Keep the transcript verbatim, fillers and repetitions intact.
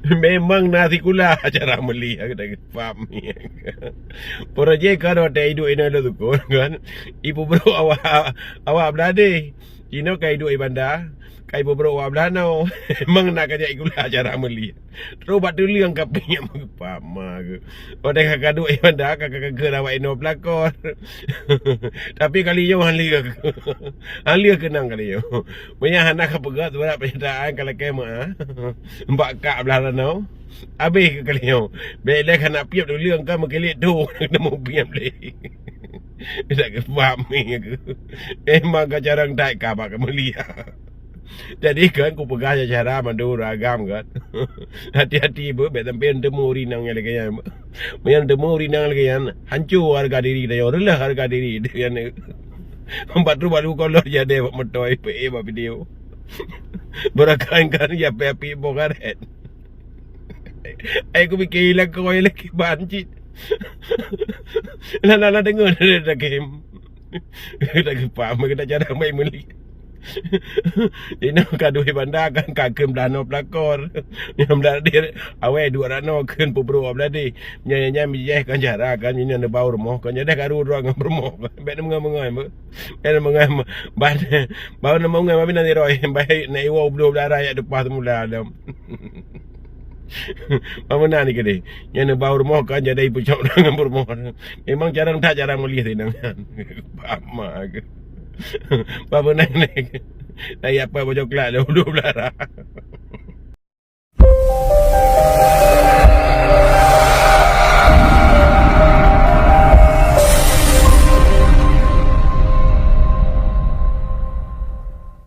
Memang na sikula cara meuli, aku tak paham. Projek kan watèe iduek inoe lôn sukon kan. Ibu bro awak, awak beulade. Inoe ka iduek i banda, ka ibu bro awak beulanoe. Memang na kajak sikula cara meuli. Terus bak tuleueng ka pinjam pama ke. Watèe ka kaduek i banda ka ka ka awak inoe pelakor. Tapi kali nyoe hana lé, hana lé keunong kali nyoe. Meunyo hana ka peugah surat pernyataan ka lakèe meuah. Bak kak blah lanoe. Habéh keu kali nyoe. Bèk lé ka na piep dulu ka meukilék tu. Kena meupiep lé. Tak keupahami aku. Memang ka jarang that ka bak keumulia. Jadi kan kupeugah cara mandum ureueng agam kan. Hati-hati beuh, bèk sampai temu ureueng inong nyang lagèe nyan. Meunyo temu ureueng inong lagèe nyan, hancô hareuga diri tanyoe, reuloh hareuga diri. Nyan. Bak tu baru kolor jadi bak moto, ipe bak video. Beurakan kan ya api-api boh karet. Ai kupike ilakôi lagèe ban cit. Lah, lah, lah deungoe dah, dah, dah game. Tak keupaham kita cara main meuli. Inoe ka duek banda kan ka kheun blah noe pelakor. Nyang blah deh awai duek ranoe kheun peubro blah deh. Nyan, nyan, nyan bijéh kan cara kan nyan neubau rumoh kan nyan dah karu droe ngon rumoh. Bèk neumeu'en-meu'en beuh. Bèk neumeu'en-meu'en. Ban, bau neumeu'en-meu'en, mami nan iroi. Baik na iwoe bloe blah raya deupah semula dam. Bak meunan ni keudeh. Nyan neubau rumoh kan jadi peucok ngon rumoh. Memang jarang that jarang meuli sinang nyan. Pama ke. Bak meunan ni. Dah ya apa bocok kelak dah dua belas.